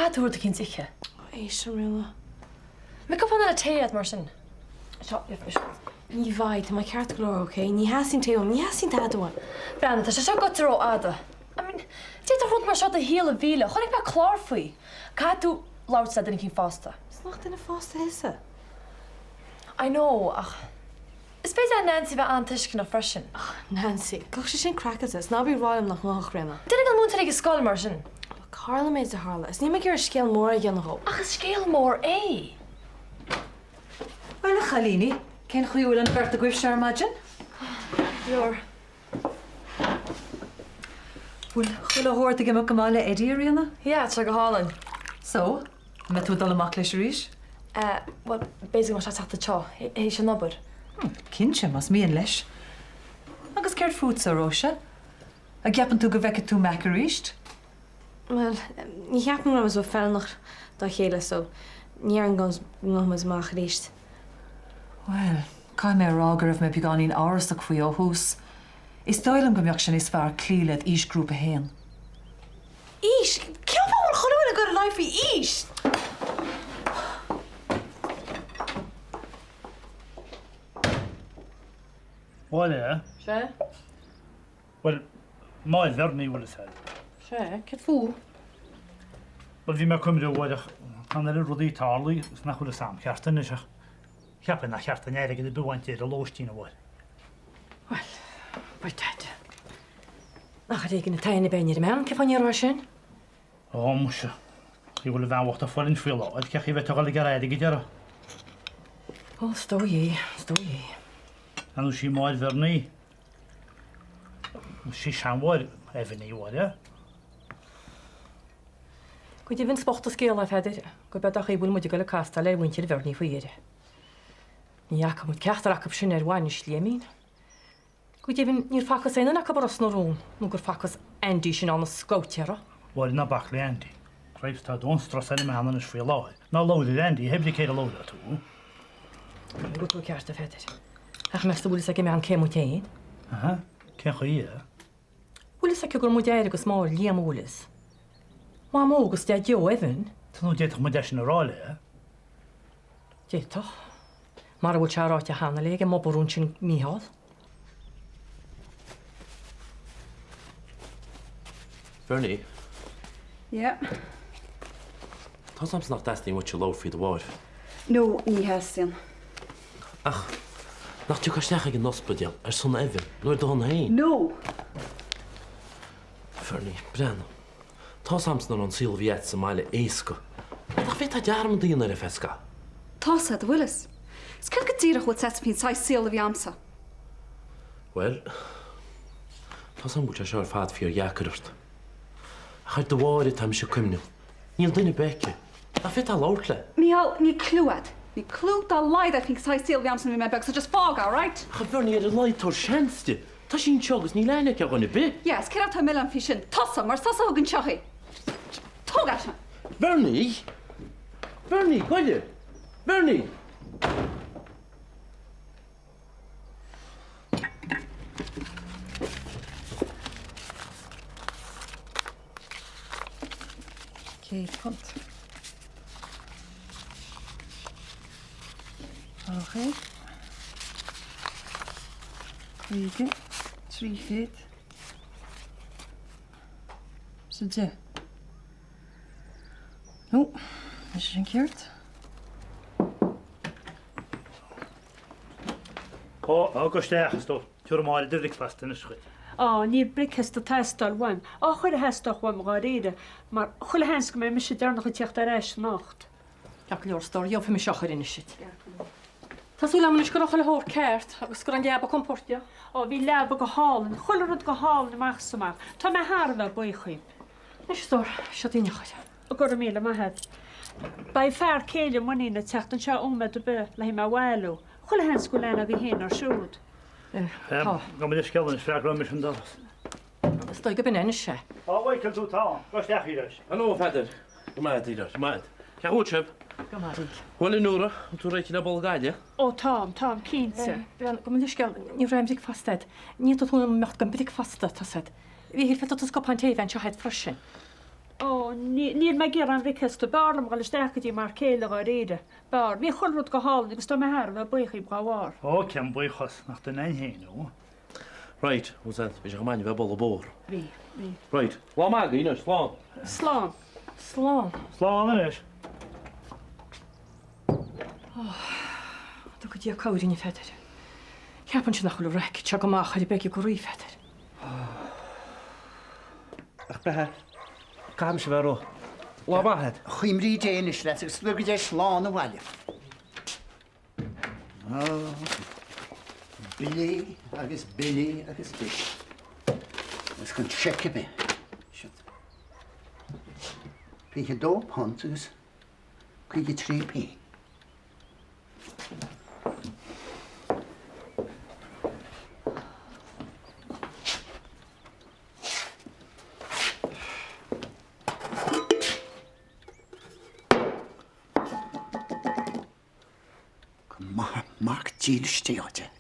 Caithfidh tú rud eicínt a ithe. Ó, éist, a Ríona. An mbeidh cupán eile tae agat mar sin? Seo, gheobhaidh mise. Ní bheidh, tá mé ceart go leor, ok? Ní theastaíonn tae uaim, ní theastaíonn tada uaim. Breathnaigh, tá sé seo goite rófhada. I mean, d'fhéadfadh rud mar seo do shaol a mhilleadh. Chonaic mé clár faoi. Caithfidh tú labhairt le duine eicínt fásta. Is nach duine fásta thusa? I know, ach is féidir le Nancy bheith an-tuisceanach freisin. Ach, Nancy, bheadh sé sin craiceáilte, is ná bí ag rá liom nach ngabhfadh, Ríona. Duine de na múinteoirí ag an scoil, mar sin. Look, tharla an méid a tharla, is níl mé ag iarraidh scéal mór a dhéanamh dhó. Ach is scéal mór é! Bhuel, a chailíní, cén chaoi a bhfuil an bheirt agaibhse ar maidin? Go leor. Bhfuil chuile shórt ag imeacht go maith le Eddie, a Ríona? Yeah, tá sé go hálainn. So, an mbeidh tú ag dul amach leis arís? Eh, bhuel, b'fhéidir go mbeadh sé ag teacht anseo, théis an obair. Hmm, cinnte, más mian leis. Agus céard fútsa, a Róise? An gceapann tú go bhfeicfidh tú Mac arís? Bhuel, ní cheapaim go raibh muid feiliúnach dá chéile so ní déarfainn go ngabhfaidh muid amach arís. Bhuel, caithfidh mé a rá go raibh mé beagáinín amhrasach faoi ó thús. Is dóigh liom go mbeadh sé níos fearr cloí le d'aoisghrúpa féin. Aois? Cén fáth a bhfuil chuile dhuine ag dul ar aghaidh faoi aois? Bhuel, Sea? Bhuel, Máire Bhernie, bhfuil fhios a'd. Sea, céard fúthu? Bhuel, bhí mé ag cuimhneamh uair ach tá an oiread rudaí tarlaithe is nach bhfuil fhios a'm ceart anois ach cheapfainn nach cheart an airgead ar bith a bhaint di ar an lóistín a Mháire. Bhuel, by dad. Nach ar éigean atá aon bhean ar an meán, cén fáth a ndéarfá sin? Ó, muise, ní bhfuil an bhean bhocht ag fulaingt faoi láthair, cén chaoi a bheadh tú ag dul ag iarraidh airgid uirthi? Ó, is dóigh é, is dóigh é. Ar ndóigh sí Máire Bhernie. Sí seanmháire Evan í, a Mháire. Go deimhin is bocht an scéal é, a Pheadair, gurb é an chaoi a bhfuil muid ag dul ag castáil ar mhuintir Bhernie faoi dheireadh. Ní fhaca muid ceachtar acu sin ar bhainis Liaimín. Go deimhin níor facthas aon duine acu i Ros na Rún nó gur facthas Andy sin ann ag scabhtéara. A Mháire ná bac le Andy. Cripes tá domhan strus ar an mbean anois faoi láthair. Ná labhair ar Andy, hé brí céard a labhróidh tú. Go bhfuil tú ceart, a Pheadair. Ach meas tú bhfuil fhios ag an mbean cé muid féin? Aha, cén chaoi é? Bhfuil fhios aici gur muid Éire agus Máire Liam, an bhfuil fhios? Mamó agus Daideo Evan. Tá nó d'fhéadfadh muid é sin a rá léi. D'fhéadfadh. Mara bhfuil sé ráite cheana léi ag an mbobarún sin Mícheál. Bernie. Yeah. Tá's a'msa nach dteastaíonn uait labhairt faoi do mháthair. No, ní theastaíonn. Ach nach dtiocfá isteach ag an ospidéal ar son Evan nó ar do shon féin? No! Bernie, breathnaigh. Tá's a'msa nach raibh an saol a bhí a'd sa mbaile éasca. Nach bhféadfá dearmad a dhéanamh air ar feadh scaitheamh? Tá's a'd, bhfuil fhios. Is céard go díreach a bhfuil 's a'd faoin saghas saol a bhí a'msa? Bhuel, tá's a'm go bhfuil sé seo ar fad fíor-dheacair ort. Ach ar do mháthair atá mise ag cuimhneamh. Níl duine ar bith aici. Nach bhféadfá labhairt léi? Mícheál, níl cliú a'd. Níl cliú dá laghad a'd faoin saghas saol a bhí a'msa nuair a bhí mé beag, so just fág é, alright? Ach a Bhernie, ar a laghad tabhair seans di. Tá sí anseo agus níl aithne aici ar dhuine ar bith. Yeah, is céard atá an milleán faoi sin? Tusa, mar is tusa a thug anseo í. Tóg é sin! Bernie! Bernie, goile! Bernie! £100. 200. 50. 300. Is 10. Nó, is sin ceart? Ó, ó, gabh isteach, a stór. Tabharfaidh Máire do bhricfeasta anois dhuit. Á, níl bricfeasta ag teastáil uaim. Á, chuir a theastódh uaim dháiríre, mar chuile sheans go mbeidh mise deireanach ag tíocht ar ais anocht. Ceart go leor, a stór, gheobhaidh mise eochair anois duit. Tá súil agam anois go raibh chuile shórt ceart agus go raibh an leaba compordach. Á, bhí leaba go hálainn, chuile rud go hálainn amach is amach. Tá mé thar a bheith buíoch dhíbh. Anois, a stór, seo d'eochair. Go raibh míle maith a't. Beidh fear céile m'iníne ag teacht anseo nóiméad ar bith le haghaidh mé a bhailiú. Chuile sheans go bhfuil aithne agaibh féin air siúd. Tá. Gabh mo leithscéal anois, freagróidh mise an doras. Is dóigh gurb in é anois é. Á, Mhichael, tú atá ann. Gabh isteach leis. Hello, a Pheadair. Go maith, a Dhídear, go maith. Cén chaoi a bhfuil sibh? Go maith. Bhuel, a Nóra, an tú réitithe le bolg aille? Ó táim, táim cinnte. Bhuel, gabh mo leithscéal, ní raibh aon bricfeasta agat. Ní fhéadfadh tú imeacht gan bricfeasta, tá's agat. Bhí shílfeá tú an cupán tae a bheith anseo agat freisin. Ó, níl mé ag iarraidh aon bhricfeasta. B'fhearr liom dhul isteach go dtí m'fhear céile dháiríre. B'fhearr. Bhí chuile rud go hálainn agus tá mé thar a bheith buíoch dhíob dhá bharr. Ó, cén buíochas, nach duine againn féin thú. Right, bhuel sea, bhí sé chomh maith a bheith ag bualadh bóthar. Bhí, bhí. Right, lá maith agaibh anois, slán. Slán. Slán. Slán anois. Ó, dtuga Dia cabhair dhúinn, a Pheadair. Ceapainnse nach bhfuil an raic seo go maith chor ar bith ag an gCroí, a Pheadair. Ach breithe, caithfimse bheith ag rith. Lá maith agat. Chuimrí Dé anois leat agus go dté slán abhaile. Ó, billí agus billí agus billí. Agus gan seic ar bith. Siod. £22 agus 53 pingin. Go maithe mac dílis Dé dhuit é,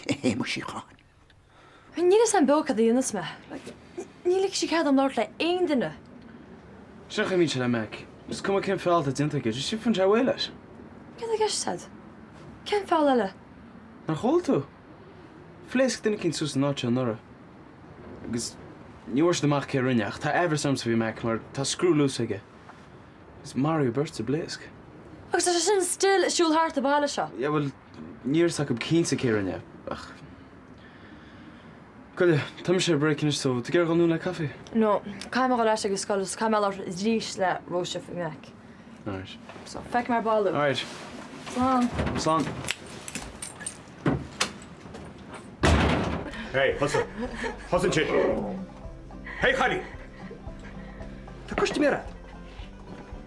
a Shéamuis Uí Chatháin. Níl fhios a'm beo cad a dhéanfas mé. Ní ligfidh sí cead dom labhairt le aon duine. Sin an chaoi a mbíonn sé le Mac. Is cuma cén feall atá déanta aige, just faigheann sé away leis. Céard atá i gceist a'd? Cén feall eile? Nár chuala tú? Phléasc duine eicínt suas an áit seo anuraidh. Agus ní bhfuair siad amach cé a rinne ach tá aimhreas ormsa faoi Mac mar tá screw loose aige. Agus maraíodh beirt sa bpléasc. Agus tá sé sin still ag siúl thart sa bhaile seo. Yeah bhuel níl fhios acu cinnte cé a rinne ach. Goile, tá mise ar break anois so tú ag iarraidh dul anonn le caife? No, caithfidh mé dhul ar ais ag an scoil agus caithfidh mé labhairt arís le Róise faoi Mac. Alright. So, feicfidh mé ar ball thú. Alright. Slán. Slán. Hey, thusa. Thusa ansin. Hey, chailín! Tá custaiméir agat.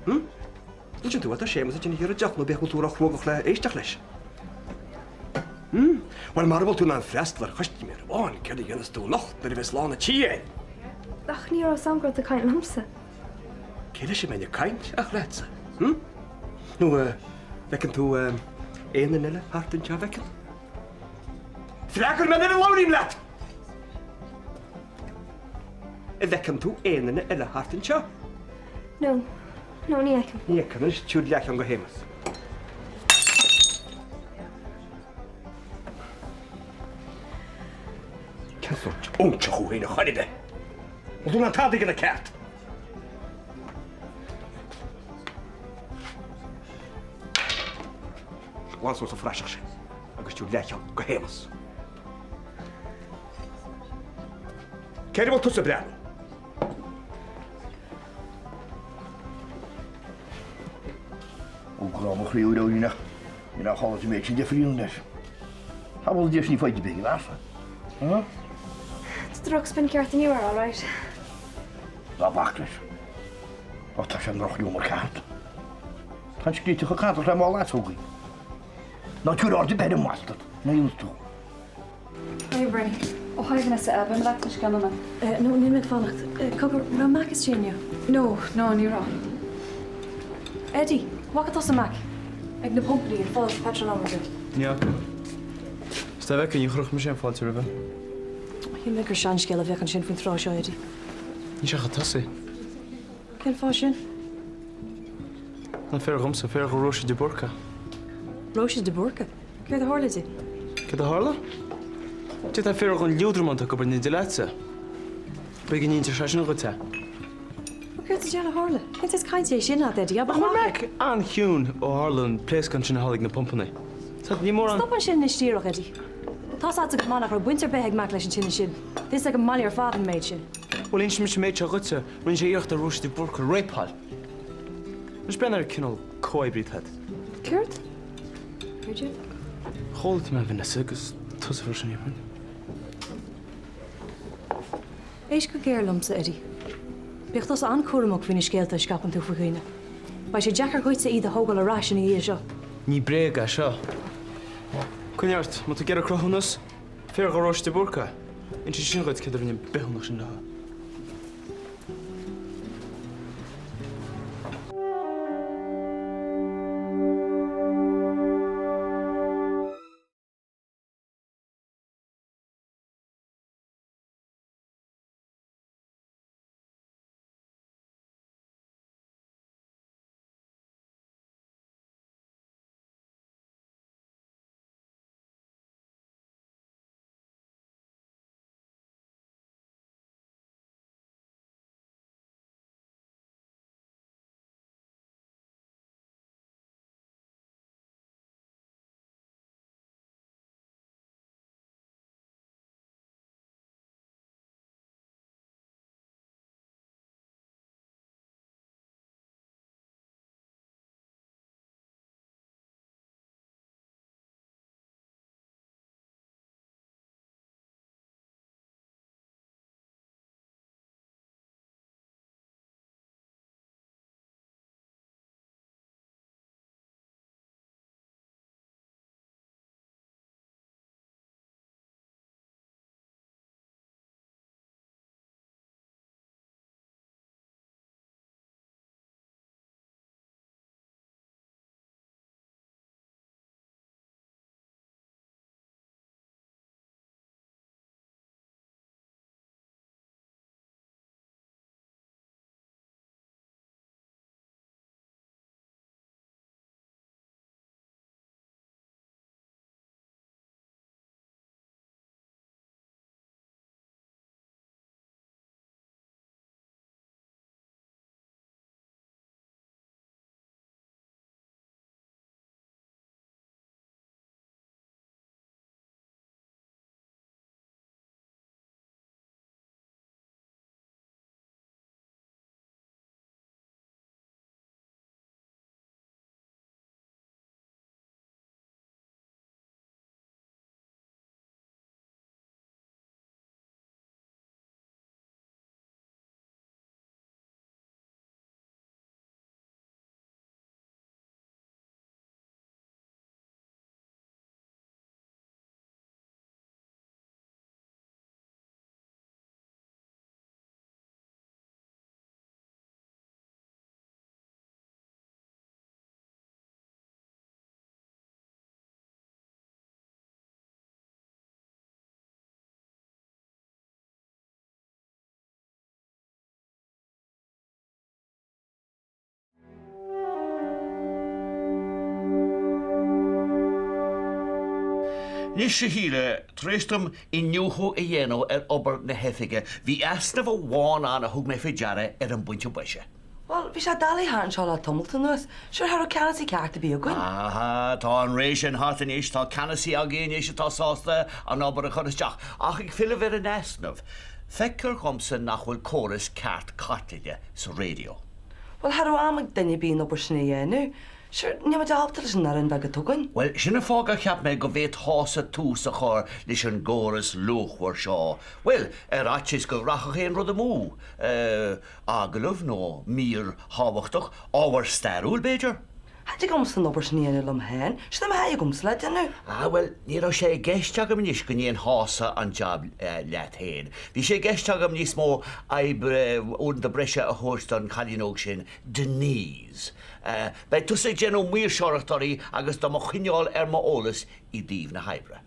Hm? Insíonn tú, tá Séamus ag déanamh iarraidh deoch nó b'fhéidir go bhfuil tú róchruógach le éisteacht leis. Hm? Bhuel, mara bhfuil tú in ann freastal ar chustaiméir amháin, céard a dhéanfas tú anocht nuair a bheas lán an tí air? Ach ní raibh 'fhios a'm go raibh tú ag caint liomsa. Cé leis a mbeinn ag caint ach leatsa? Hm? Nó, eh, bhfeiceann tú, eh, aon duine eile thart anseo, bhfeiceann? Freagair mé nuair a labhraím leat! An bhfeiceann tú aon duine eile thart anseo? No. No, ní fheicim. Ní fheiceann. Anois tabhair leathcheann go Shéamus. Cén sórt óinseach thú féin ar chor ar bith? An bhfuil tú in ann tada a dhéanamh ceart? Glan suas an phraiseach sin agus tabhair leathcheann go Shéamus. Cé air a bhfuil tusa ag breathnú? Ó grá mo chroí a Bhreoinín ach ní raibh chuala tú an méid sin difríocht leis. Tá bhfuil deis ní faighte big leasa. Tá drochspin ceart inniu air, alright. Ná bac leis. Ach tá sé i ndrochghiúmar ceart. Tá an scríte chomh cadach le mála easógaí. Ná tabhair aird ar bith ar an mbastard, ná dhéanfaidh tú. Hi Bernie. Oh hi Vanessa, beidh mé leat anois i gceann nóiméad. No, níl mé ag fanacht. Cogar, raibh Mac istigh inniu? No, no, ní raibh. Eddie, bhfaca tusa Mac? Ag na pumpanna, ag fáil petrol am ar bith. Ní fhaca. Is dá bhfeicfinn, ní chuirfeadh mise aon fáilte roimhe. Shíl mé gur seanscéal a bheadh ansin faoin tráth seo, Eddie. Níl sé chomh tosaigh. Cén fáth sin? Ná féach dhomsa, féach do Róise de Búrca. Róise de Búrca? Céard a tharla di? Céard a tharla? D'fhéadfá fiafraí den liúdramán atá ag obair in éindí leatsa. B'fhéidir go n-inseodh sé sin dhuit é. Ó céard sa diabhal a tharla? Cén saghas cainte é sin agat, Eddie? Abair Chuir amach é. Mac an-chiúin ó tharla an pléascán sin a tharla ag na pumpanna. Tá, ní mórán. Stop ansin anois díreach, Eddie. Tá's agatsa go maith nach raibh baint ar bith ag Mac leis an tine sin. Tá fhios ag an mbaile ar fad an méid sin. Bhuel, inseoidh mise an méid seo dhuitse, rinne sé iarracht ar Róise de Búrca a rapáil. Anois breathnaigh ar an cineál comhoibrí atá agat. Céard? Céard sin? Chuala tú mé, Vanessa, agus tusa freisin, a Eoin. Éist go géar liomsa, Eddie. Bíodh tusa an-chúramach faoi na scéalta a scaipeann tú faoi dhaoine. Beidh sé deacair dhuitse iad a thógáil ar ais ina dhiaidh seo. Ní bréag é seo. Coinnigh ort, má tá tú ag iarraidh cruthúnas, fiafraigh de Róise de Búrca. Inseoidh sí sin dhuit céard a rinne an bithiúnach sin léi. Anois, a Shíle, tar éis dom iniúchadh a dhéanamh ar obair na hoifige, bhí easnamh amháin ann a thug mé faoi deara ar an bpointe boise. Bhuel, bhí sé doiligh thart anseo le tamalt anuas. Sure, cha raibh ceannasaí ceart ar bith againn. Aha, tá an ré sin thart anois, tá ceannasaí againn anois atá sásta an obair a chur isteach. Ach ag filleadh ar an easnamh, feictear dhomsa nach bhfuil córas ceart cartlainne sa raidió. Bhuel, cha raibh am ag duine ar bith an obair sin a dhéanamh. Sure, níl muid ábalta leis an fhoireann bheag atá againn. Bhuel, sin an fáth gur cheap mé go bhféadfása tús a chur leis an gcóras luachmhar seo. Bhuel, ar fhaitíos go rachadh aon rud amú, eh, agallamh nó mír thábhachtach, ábhar stairiúil, b'fhéidir? Cha dtig liomsa an obair sin a dhéanamh liom féin, sin mo thaithí agamsa le déanamh. Ah, bhuel, ní raibh sé i gceist agam anois go ndéanfása an jab leat féin. Bhí sé i gceist agam níos mó oibre, uaireanta breise a thabhairt don chailín óg sin, Denise. Beidh tusa ag déanamh maoirseoireacht uirthi agus do mo choinneáil ar m'eolas i dtaobh na hoibre.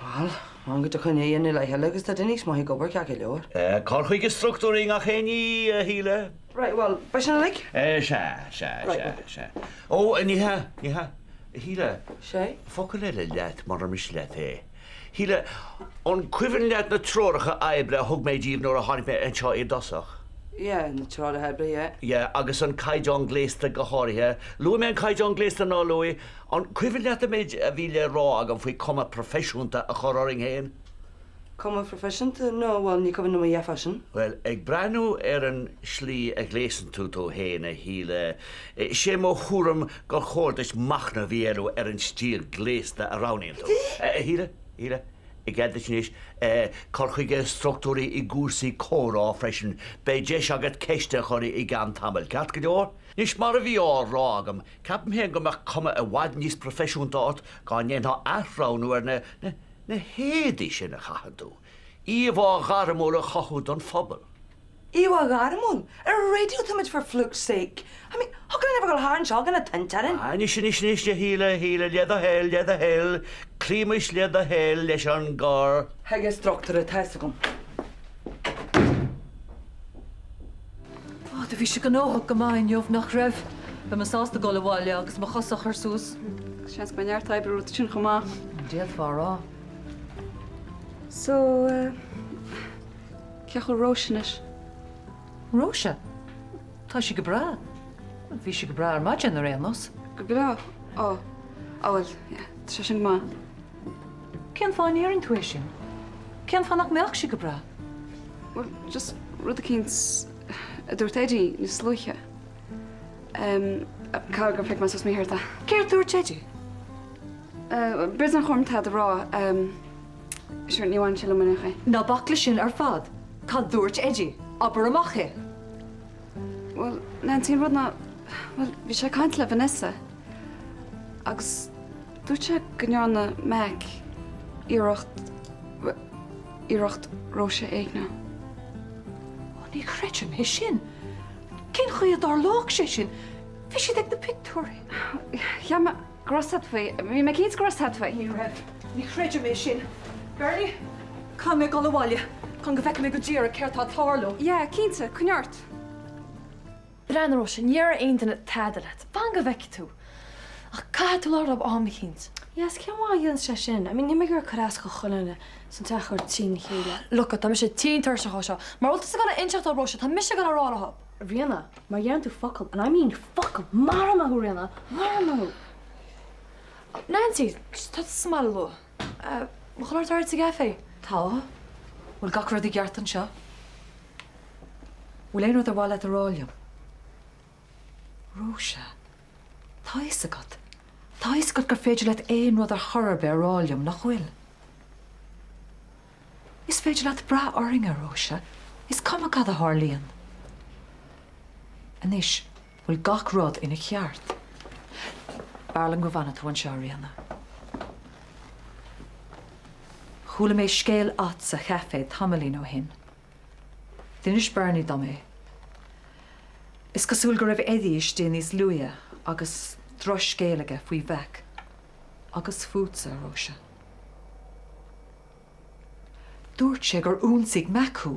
Bhuel, fan go dtiocfainn é a dhéanamh le chéile agus tá Denise maith ag obair ceart go leor. Cur chuige struchtúrtha i ngach aon ní, a Shíle. Right, bhuel, beidh sin uilig? Sea, sea, sea, sea. Ó, ní hea, ní hea. A Shíle. Sea? Focal eile leat, murar miste leat é. Shíle, an cuimhin leat na treoracha oibre a thug mé díbh nuair a tháinig mé anseo i dtosach? Yeah, na treoracha oibre, yeah. Yeah, agus an caighdeán gléasta go háirithe. Luaigh mé an caighdeán gléasta nár luaigh? An cuimhin leat an méid a bhí le rá agam faoi cuma proifisiúnta a chur orainn féin? Cuma phroifisiúnta? No, bhuel, ní cuimhin liom a dhath fá sin. Bhuel, ag breathnú ar an slí a ghléasann tú tú féin, a Shíle, is é mo thuairim gur chóir duit machnamh a dhéanamh ar an stíl gléasta a roghnaíonn tú. A Shíle, a Shíle, i gcead duit anois, cur chuige struchtúrtha i gcúrsaí comhrá freisin. Beidh deis agat ceist a chur i gceann tamaill, ceart go leor? Anois, mar a bhí á rá agam, ceapaim féin go mbeadh cuma i bhfad níos proifisiúnta ort dá ndéanfá athroghnú ar na, na, Na héadaí sin a chaitheann tú. Íomhá ghairmiúil a chothú don phobal. Íomhá ghairmiúil? Ar an raidió táimid for fluke's sake. I mean, thig linn a bheith ag dul thart anseo gan an toint orainn. Anois, anois, anois, a Shíle, a Shíle, le do thoil, le do thoil, cloímis le do thoil leis an gcur. Chuige struchtúrtha, tá fhios agam. Ó, do bhí sé gnóthach go maith inniu, nach raibh? Beidh mé sásta dul abhaile agus mo chosa a chur suas. Seans go mbeidh neart oibre romhat ansin chomh maith. D'fhéadfá a rá. So, cén chaoi a bhfuil Róise anois? Róise? Tá sí go breá. Bhí sí go breá ar maidin ar aon nós. Go breá? Ó, á bhuel, yeah, tá sé sin go maith. Cén fáth a ndeireann tú é sin? Cén fáth nach mbeadh sí go breá? Bhuel, just rud eicínt a dúirt Eddie níos luaithe. Caithfidh gur phioc mé suas mícheart é. Céard dúirt Eddie? B'fhéidir nár chóir dom tada a rá. Sure, ní bhaineann sé liom in aon chaoi. Ná bac leis sin ar fad. Cad dúirt Eddie? Abair amach é! Bhuel, Nancy, an rud ná, bhuel, bhí sé ag caint le Vanessa agus dúirt sé go ndearna Mac iarracht, bhuel, iarracht Róise a éigniú. Ó, ní chreidim é sin! Cén chaoi a dtarlódh sé sin? Bhí siad ag na pictiúirí. Cheap mé go raibh a fhios agat faoi. Bhí mé cinnte go raibh a fhios agat faoi. Ní raibh. Ní chreidim é sin. Bernie, caithfidh mé dul abhaile chun go bhfeicfidh mé go díreach céard tá ag tarlú. Yeah, cinnte, coinnigh ort. Breathnaigh, a Róise, ní déarfaidh aon duine tada leat. Fan go bhfeicfidh tú. Ach caithfidh tú labhairt leo am eicínt. Yes, cén mhaith a dhéanann sé sin? I mean, níl mé ag iarraidh cur as do chuile dhuine is an teach a chur trína chéile. Look, tá mise tinn tuirseach ó seo. Mura bhfuil tusa ag dul a inseacht dóibh, Róise, tá mise ag dul a rá leo. Ríona, má dheireann tú focal, and I mean focal, maróidh mé thú, Ríona, maróidh mé thú. Nancy, tá tú sa mbaile luath. Bhfuil chuile shórt alright sa gcafé? Tá. Bhfuil gach rud i gceart anseo? Bhfuil aon rud ar mhaith leat a rá liom? Róise, tá a fhios agat, tá a fhios agat gur féidir leat aon rud ar chor ar bith a rá liom, nach bhfuil? Is féidir leat brath orainn, a Róise, is cuma cad a tharlaíonn. Anois, bhfuil gach rud ina cheart? B'fhearr liom go bhfanfaidh tú anseo, a Ríona. Chuala mé scéal ait sa chaifé tamaillín ó shin. D'inis Bernie dom é. Is cosúil go raibh Eddie istigh níos luaithe agus drochscéal aige faoi Mhac agus fútsa, a Róise. Dúirt sé gur ionsaigh Mac thú.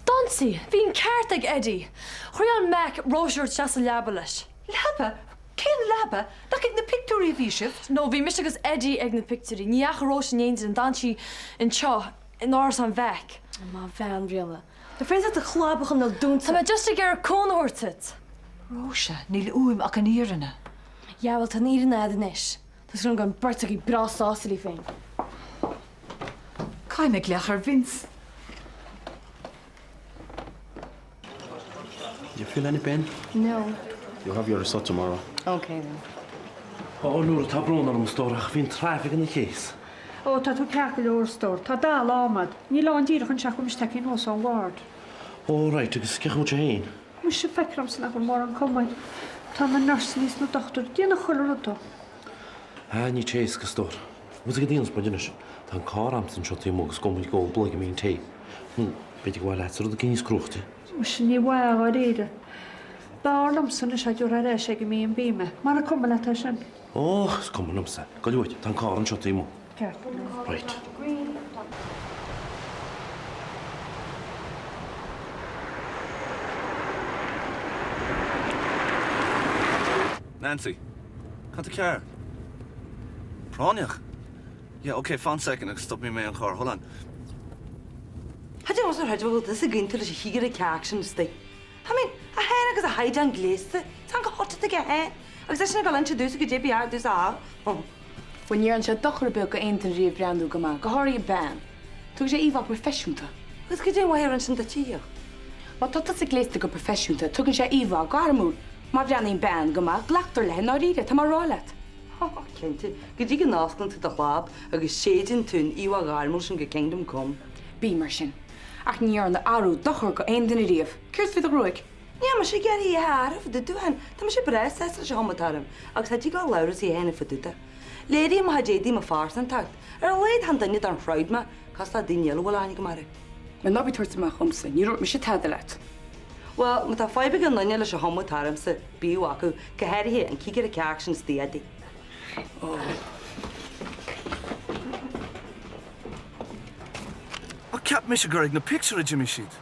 D'ionsaigh! Bhí an ceart ag Eddie! Thriail Mac Róise a thabhairt isteach sa leaba leis. Leaba? Cén an leaba? Nach ag na pictiúirí a bhí sibh? No, bhí mise agus Eddie ag na pictiúirí. Ní dheachaigh Róise in éindí linn, d'fhan sí anseo in árasán Mheaic. Mo bhean ríona. An féidir leat do chlab a choinneáil dúnta? Tá mé just ag iarraidh cúnamh a thabhairt duit. Róise, níl uaim ach an fhírinne. Yeah, bhuel, tá an fhírinne agat anois. Tá súil agam go bhfuil an bheirt agaibh breá sásta libh féin. Caithfidh mé glaoch ar Vince. Do you feel any pain? No. You have your result tomorrow. Okay then. Ó, Nóra, tá brón orm, a stór, ach bhí an traffic ina chéas. Ó, tá tú ceart go leor, a stór. Tá dall ádhmad. Níl ann díreach anseo ach go bhfuil mise tagtha anuas ón ward. Ó, right, agus cén chaoi a bhfuil sé féin? Muise, feictear domsa nach bhfuil mórán cuma air. Tá na nursanna is na dochtúirí ag déanamh chuile rud dó. Ah, níl sé éasca, a stór. Bhfuil tú ag déanamh muid anois? Tá an carr a'msa anseo taobh amuigh agus gabhfaidh muid ag ól bloigimín tae. Nó, b'fhéidir gur mhaith leatsa rud éigin níos cruaichte? Muise, ní mhaith, dháiríre. B'fhearr liomsa anois dá dtabharfá ar ais ag an B&B mé. Mara cuma leat é sin. Ó, is cuma liomsa. Gabh uait, tá an carr anseo taobh amuigh. Ceart go leor. Right. Nancy, Cad tá cearr? Práinneach? Yeah, ok, fan soicind agus stopfaidh mé an carr, hold on. Cad é mar a bhfuil tusa ag aontú leis an chigire cearc sin istigh? I mean, é féin agus a chaighdeán gléasta, tá an hot aige féin, agus eisean ag dul inse domhsa goidé ba fhearr domhsa a fháil. Bhuel, ní dhearna sé dochar ar bith go aon duine riamh breathnú go maith, go háirithe bean. Tugann sé íomhá proifisiúnta. Agus goidé an mhaith a rinne sin duit, a Fhíodh? Má tá tusa gléasta go proifisiúnta, tugann sé íomhá gairmiúil. Má bhreathnaíonn bean go maith, glactar léi i ndáiríre, tá mé a rá leat. Ó, cinnte, go dtí go n-osclaíonn tú do chlab agus séideann tú an íomhá ghairmiúil sin go Kingdom Come. Bí mar sin. Ach ní dhearna athrú dochar go aon duine riamh. Céard faoi do ghruaig? Níl mise ag iarraidh í a athrú fá dtaobh di féin. Tá mise breá sásta leis an chuma atá orm agus cha dtig le Labhrás í a shéanadh fá dtaobh de. Léiríonn mo chuid éadaí mo phearsantacht. Ar a laghad chan duine den chrowd mé, cosúil le daoine eile a bhfuil aithne agam orthu. Bhuel, ná bí ag tabhairt amach dhomsa, ní dúirt mise tada leat. Bhuel, má tá fadhb ag aon duine leis an chuma atá ormsa, bíodh acu, go háirithe an cigire cearc sin istigh Eddie. Ó. Ach cheap mise gur ag na pictiúir a d'imigh siad.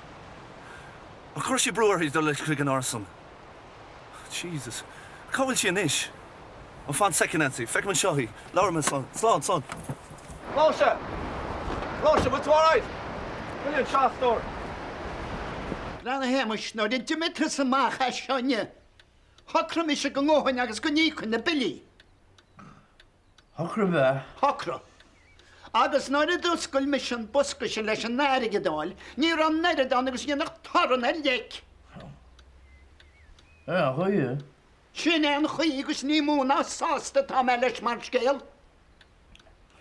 Ar chuir sí brú uirthi dul leis chuig an árasán? Jesus. Cá bhfuil sí anois? Ó fan soicind Nancy, feicim anseo í. Labhróidh mé slán. Slán, slán. Róise! Róise, bhfuil tú alright? Bhfuil anseo, a stór. Breathnaigh a Shéamais, nuair a d'imigh tusa amach as seo inniu, shocraigh mise go ngabhfainn agus go n-íocfainn na billí. Shocraigh bheith? Shocraigh. Agus nuair a d'oscail mise an bosca sin leis an airgead a fháil, ní raibh an oiread ann agus a dhéanfadh torann ar leic. Sin é an chaoi é. Sin é an chaoi agus ní mó ná sásta atá mé leis mar scéal.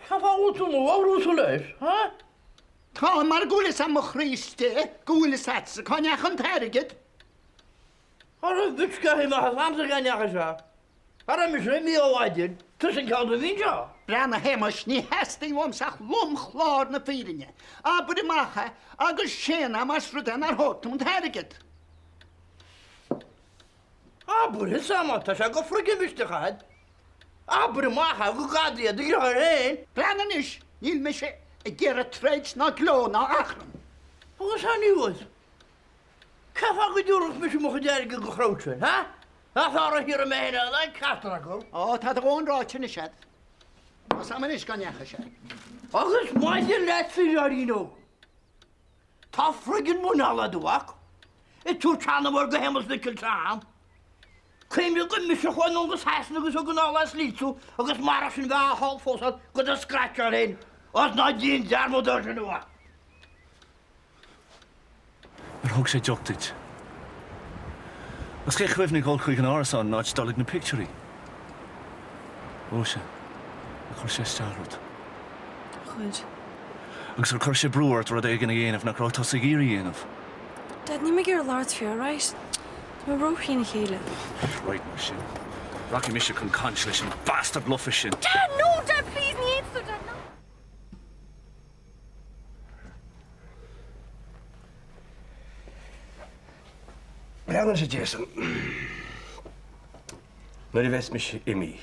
Cén fáth a bhfuil tú i mo bharúil leis, ha? Tá, mar go bhfuil fhios a'm mo chroí istigh go bhfuil fhios a'dsa cá ndeachaigh an t-airgead. Ara duit scaithimh maith as amsa cá ndeachaigh sé. Cha raibh mise imithe ó mhaidin, tusa an ceann a bhí anseo. Breathnaigh a Shéamais, ní theastaíonn uaimse ach lomchlár na fírinne. Abair amach é agus séan é más rud é nár thóg tú an t-airgead. Abair, is ea má tá sé go friggin mhisteach agat. Abair amach é go gcad é do dheartháir féin. Breathnaigh anois, níl mise ag iarraidh troid ná gleo ná achrann. Agus anuas, Cén fáth go dtabharfadh mise mo chuid airgid don chrowd sin, ha? Nach fearr a thiarraidh mé féin é ná ceachtar acu? Ó, tá do dhóthain ráite anois agat. Tá 's a'm anois cá ndeachaigh sé. Agus maidir leatsa, a dheartháirín óg, tá friggin muineál a'd, a mhac. Ag tabhairt seanamóir go Shéamus Mhicil Sam. Cuimhnigh gur mise a chuaigh anonn go Sasana agus thug anall as Leeds thú agus marach sin bheifeá thall fós do do scratcháil féin agus ná déan dearmad air sin, a mhac. Ar thug sé deoch duit? Agus cé chuimhnigh dhul chuig an árasán in áit dul ag na pictiúirí? Róise, ar chuir sé isteach ort? Chuir. Agus ar chuir sé brú ort rud éigin a dhéanamh nach raibh tusa ag iarraidh a dhéanamh? Dad, níl mé ag iarraidh labhairt faoi, alright? Tá mé ró-thrína chéile. Right, mar sin. Rachaidh mise chun caint leis an bastard lofa sin. Dad, no! Dad, please, ní fhéadfaidh tú, Dad, no! Breathnaigh, a Jason. Nuair a bheas mise imithe,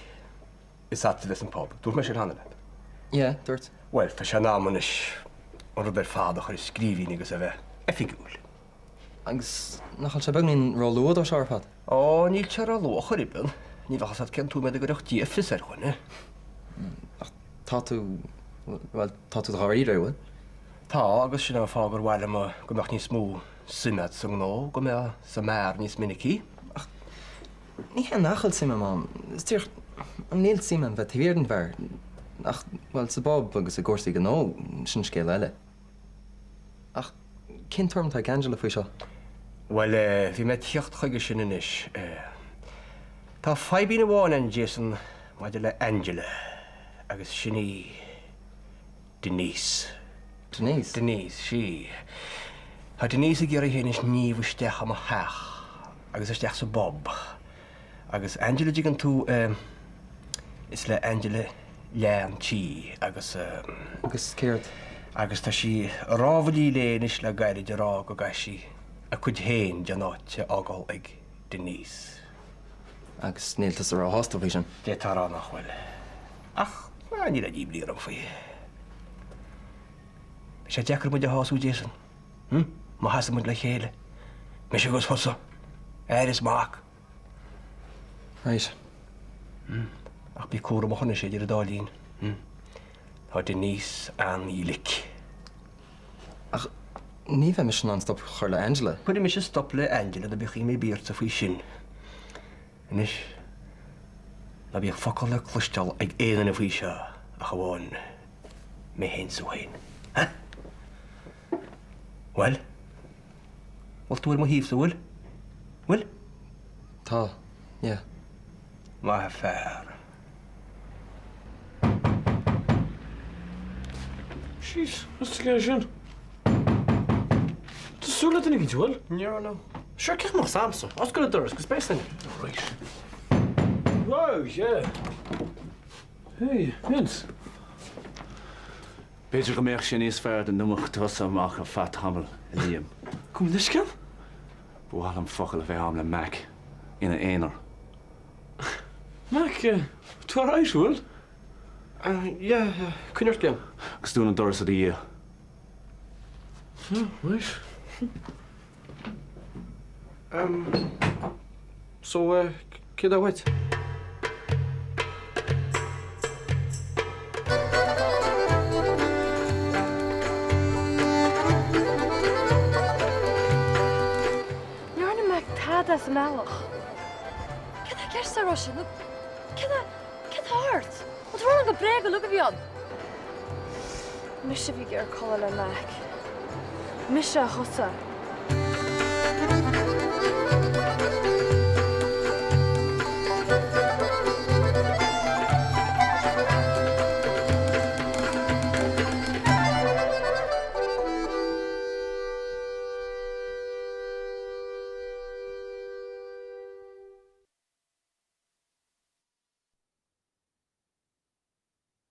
is agat a bheas an pub. Dúirt mé sin cheana leat. Yeah, dúirt. Bhuel, tá sé in am anois an rud ar fad a chur i scríbhinn agus a bheith oifigiúil. Agus nach bhfuil sé beagáinín róluath dó seo ar fad? Ó, níl sé róluath chor ar bith. Ní bheadh fhios agat cén tóiméad a gcuirfeadh Dia fios ar dhuine. Ach tá tú, bhuel, tá tú dáiríre, an bhfuil? Tá, agus sin an fáth gur mhaith liom go mbeadh níos mó suime agat sa ngnó, go mbeifeá sa mbeár níos minicí. Ach ní hé nach bhfuil suim agam ann, is díreach, níl suim agam bheith taobh thiar den bheár, ach, bhuel, sa bpub agus i gcúrsaí gnó, sin scéal eile. Ach cén tuairim atá ag Angela faoi seo? Bhuel, bhí mé ag tíocht chuige sin anois. Tá fadhbín amháin ann, Jason, maidir le Angela, agus sin í Denise. Denise? Denise, sea. Tá Denise ag iarraidh í féin a shníomh isteach i mo theach agus isteach sa bpub. Agus Angela, dtuigeann tú, is le Angela leath an tí agus. Agus céard? Agus tá sí ag rámhaillí léi anois le gairid ag rá go gcaithfidh sí a cuid féin den áit a fhágáil ag Denise. Agus níl tusa róshásta faoi sin? D'fhéadfá a rá nach bhfuil. Ach níl aon imní orm faoi. Beidh sé deacair muid a shású, Jason. Hm? Má sheasann muid le chéile. Mise agus thusa. Athair is mac. Right. Hm. Ach bí cúramach anois idir an dá linn. Hm. Tá Denise an-ghlic. Ach ní bheidh mise in ann stop a chur le Angela. Cuirfidh mise stop le Angela ná bíodh imní ar bith ortsa faoi sin. Anois, ná bíodh focal le cloisteáil ag aon duine faoi seo ach amháin mé féin 's tú féin. Ha? Bhuel? Bhfuil tú ar mo thaobhsa, bhfuil? Bhfuil? Tá, yeah. Maith fear. Jeez, what's the guy sin? Tá súil le duine éicint, bhfuil? Ní raibh, no. Sure, cén chaoi Samsa? Oscail an doras agus beidh duine. Right. Wow, yeah. Hey, Vince. B'fhéidir go mbeadh sé níos fearr dá n-imeodh tusa amach ar feadh tamaill, a Liam. Gabh mo leithscéal? Ba mhaith liom focal a bheith a'm le Mac, ina aonar. Mac, tú alright, bhfuil? Yeah, yeah, coinnigh ort, Liam. Agus dún an doras i do dhiaidh. Oh, right. Um, so, uh, céard atá uait? Ní dhearna Mac tada as an mbealach. Céard atá i gceist, a Róise? Nó céard a, céard atá ort? An tú ag rá liom gur bréag uilig a bhí ann? Mise a bhí ag iarraidh codladh le Mac. Mise a thusa.